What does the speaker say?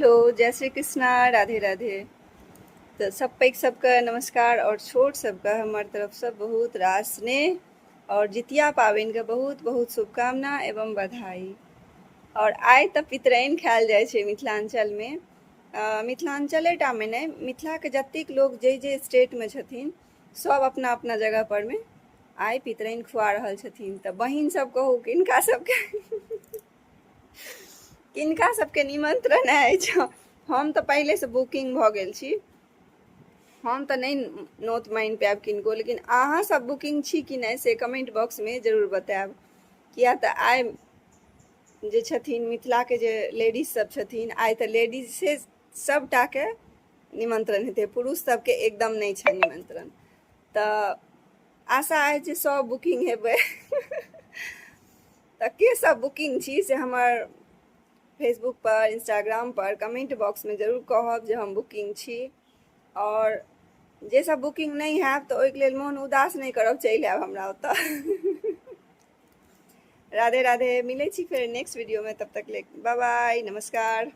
Hello, जय श्री कृष्णा, राधे राधे। तऽ सब पैघ सबके नमस्कार आओर छोट सबके हमर तरफसँ बहुत रास स्नेह आओर जितिया पाबनिके बहुत बहुत शुभकामना एवं बधाई। आओर आइ तऽ पितराइन खायल जाइ छै मिथिलाञ्चलमे। मिथिलाञ्चलेटामे नहि, मिथिलाके जतेक लोक जे जे स्टेटमे छथिन सब अपना अपना जगह परमे आइ पितराइन खुआ रहल छथिन। तऽ बहिन सब कहू, किनका सबके निमंत्रण अछि? हम तऽ पहिलेसँ बुकिंग भऽ गेल छी। हम तऽ नहि नोत मानि पायब किनको, लेकिन अहाँ सब बुकिंग छी कि नहि से कमेंट बॉक्समे जरूर बतायब, किया तऽ आइ जे छथिन मिथिलाके जे लेडीज सब छथिन, आइ तऽ लेडीजे सबटाके निमंत्रण हेतै, पुरुष सबके एकदम नहि छै निमंत्रण। तऽ आशा अछि जे सब बुकिंग हेबै। तऽ के सब बुकिंग छी से हमर फेसबुक पर, इंस्टाग्राम पर कमेंट बॉक्समे जरूर कहब जे हम बुकिंग छी। आओर जे सब बुकिंग नहि हैब तऽ ओहिके लेल मोन उदास नहि करब, चलि आयब हमरा ओतऽ। राधे राधे, मिलै छी फेर नेक्स्ट वीडियोमे, तब तक ले बाय बाय, नमस्कार।